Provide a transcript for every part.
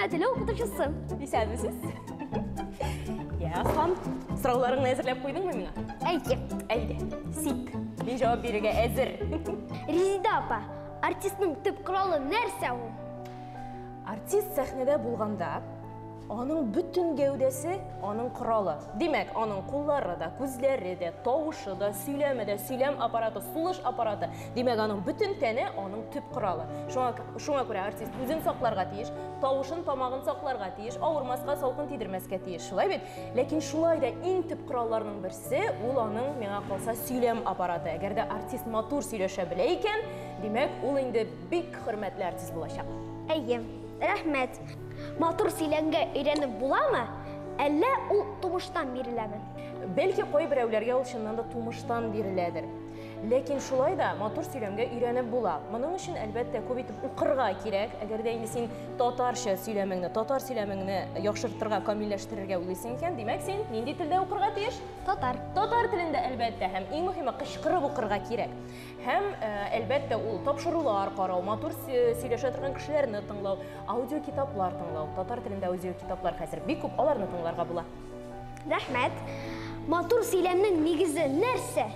сәхнә теле укытучысы. Исәнмесез. Я, Аслан, сорауларыңны әзерләп куйдыңмы миңа? Әйе. Әйдә, сип. Мин җавап бирергә әзер. Резеда апа, артистның төп коралы нәрсә ул? Артист сәхнәдә булганда, аның бөтен гәүдәсе аның коралы. Димәк, аның куллары да, күзләре дә, тавышы да, сөйләме дә, сөйләм аппараты, сулыш аппараты. Димәк, аның бөтен тәне аның төп коралы. Шуңа, шуңа күрә артист үзен сакларга тиеш, тавышын, тамагын сакларга тиеш, авырмаска, салкын тидермәскә тиеш. Шулай бит? Ләкин шулай да иң төп коралларның берсе ул аның, миңа калса, сөйләм аппараты. Әгәр дә артист матур сөйләшә белә икән, димәк, ул инде бик хөрмәтле артист булачак. Әйе, рәхмәт. Матур сөйләмгә өйрәнеп буламы? Әллә ул тумыштан биреләме? Бәлки кайберәүләргә ул чыннан да тумыштан биреләдер. Ләкин шулай да матур сөйләмгә өйрәнеп була. Моның өчен, әлбәттә, күп итеп укырга кирәк. Әгәр дә инде син татарча сөйләмеңне, татар сөйләмеңне яхшыртырга, камилләштерергә уйлыйсың икән, димәк, син нинди телдә укырга тиеш? Татар. Татар телендә, әлбәттә, һәм иң мөһиме кычкырып укырга кирәк. Һәм, әлбәттә, ул тапшырулар карау, матур сөйләшә торган кешеләрне тыңлау, аудиокитаплар тыңлау. Татар телендә аудиокитаплар хәзер бик күп, аларны тыңларга була. Рәхмәт. Матур сөйләмнең нигезе нәрсә?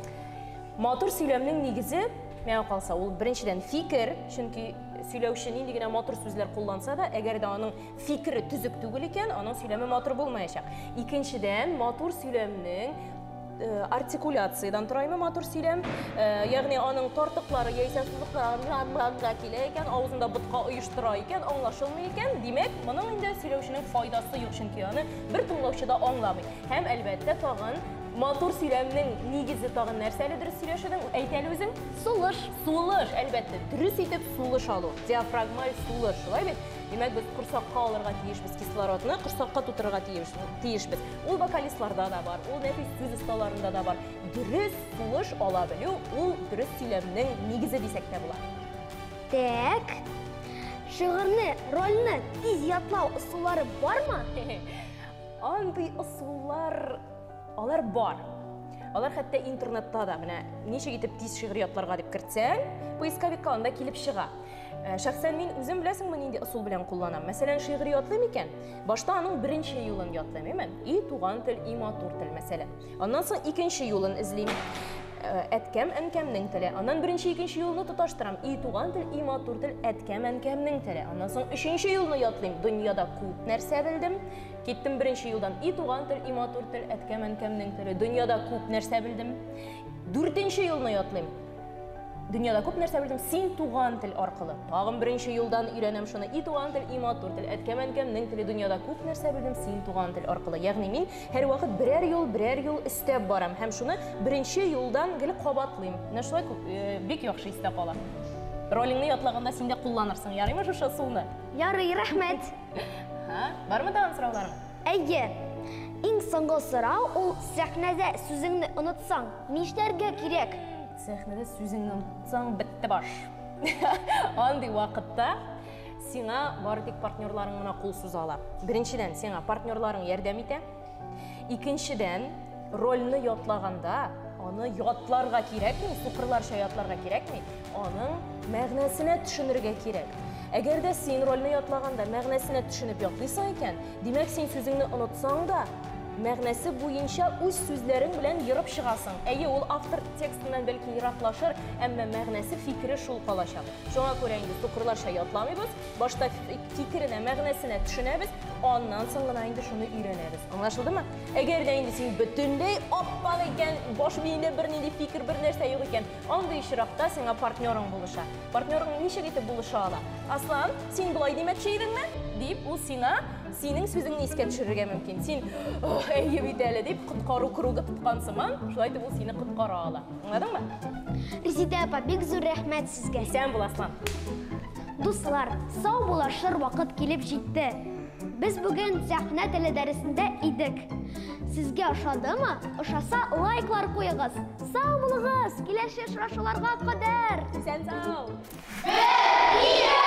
Матур сөйләмнең нигезе, миңа калса, ул беренчедән фикер, чөнки сөйләүче нинди генә матур сүзләр кулланса да, әгәр дә аның фикере төзек түгел икән, аның сөйләме матур булмаячак. Икенчедән, матур сөйләмнең артикуляциядән тора име матур сөйләм, ягъни аның тартыклары яисә сузыклары га килә икән, авызында ботка оештыра икән, аңлашылмый икән, димәк, моның инде сөйләүченең файдасы юк, чөнки аны бер тыңлаучы да аңламый. Һәм, әлбәттә, тагын матур сөйләмнең нигезе тагын нәрсә әле дөрес сөйләшүнең? Әйт әле үзең. Сулыш. Сулыш, әлбәттә, дөрес итеп сулыш алу. Диафрагмаль сулыш, шулай бит? Димәк, без корсакка алырга тиешбез кислородны, корсакка тутырырга тиешбез. Ул вокалистларда да бар, ул нәфис сүз осталарында да бар. Дөрес сулыш ала белү, ул дөрес сөйләмнең нигезе дисәк тә була. Так. Шигырьне, рольне тиз ятлау ысуллары бармы? Андый ысуллар алар бар. Алар хәтта интернетта да менә ничек итеп тиз шигырь ятларга дип кертсәң, поисковикка анда килеп чыга. Шәхсән мин үзем беләсеңме нинди ысул белән кулланам? Мәсәлән, шигырь ятлыйм икән, башта аның беренче юлын ятлыйм, әйме? И туган тел, и матур тел, мәсәлән. Аннан соң икенче юлын эзлим. Әткәм, әнкәмнең теле. Аннан беренче, икенче юлны тоташтырам. И туган тел, и матур тел, әткәм, әнкәмнең теле. Аннан соң өченче юлны ятлыйм. Дөньяда күп нәрсә белдем. Киттем беренче юлдан. И туган тел, и матур тел, әткәм, әнкәмнең теле. Дөньяда күп нәрсә белдем. Дүртенче юлны ятлыйм. Дөньяда күп нәрсә белдем, син туган тел аркылы. Тагын беренче юлдан өйрәнәм шуны. И туган тел, и матур тел, әткәм, әнкәмнең теле. Дөньяда күп нәрсә белдем, син туган тел аркылы. Ягъни мин һәрвакыт берәр юл өстәп барам һәм шуны беренче юлдан гел кабатлыйм. Менә шулай күп, бик яхшы истә кала. Ролеңне ятлаганда син дә кулланырсың. Ярыймы шушы ысулны? Ярый, рәхмәт. Ха, бармы тагын сорауларың? Әйе. Иң соңгы сорау ул сәхнәдә сүзеңне онытсаң, нишләргә кирәк? Сәхнәдә сүзеңне онытсаң, бетте баш. Андый вакытта сиңа бары тик партнерларың гына кул суза ала. Беренчедән, сиңа партнерларың ярдәм итә. Икенчедән, рольне ятлаганда, аны ятларга кирәкми, сукырларча ятларга кирәкми, аның мәгънәсенә төшенергә кирәк. Әгәр дә син рольне ятлаганда мәгънәсенә төшенеп ятлыйсың икән, димәк, син сүзеңне онытсаң да, мәгънәсе буенча үз сүзләрең белән ерып чыгасың. Әйе, ул автор текстыннан бәлки ераклашыр, әмма мәгънәсе, фикере шул калачак. Шуңа күрә инде сукырларча ятламыйбыз, башта фикеренә, мәгънәсенә төшенәбез, аннан соң гына инде шуны өйрәнәбез. Аңлашылдымы? Әгәр дә инде син бөтенләй аппак икән, баш миеңдә бернинди фикер, бер нәрсә юк икән, андый очракта сиңа партнерың булыша. Партнерың ничек итеп булыша ала? Аслан, син болай димәкче идеңме? Дип, ул сиңа синең сүзеңне искә төшерергә мөмкин. Син, ох, әйе бит әле, дип, коткару кругы тоткан сыман, шулай итеп ул сине коткара ала. Аңладыңмы? Резеда апа, бик зур рәхмәт сезгә. Исән бул, Аслан. Дуслар, сау булашыр вакыт килеп җитте. Без бүген сәхнә теле дәресендә идек. Сезгә ошадымы? Ошаса, лайклар куегыз. Сау булыгыз! Киләсе очрашуларга кадәр! Исән сау! Бер, ике!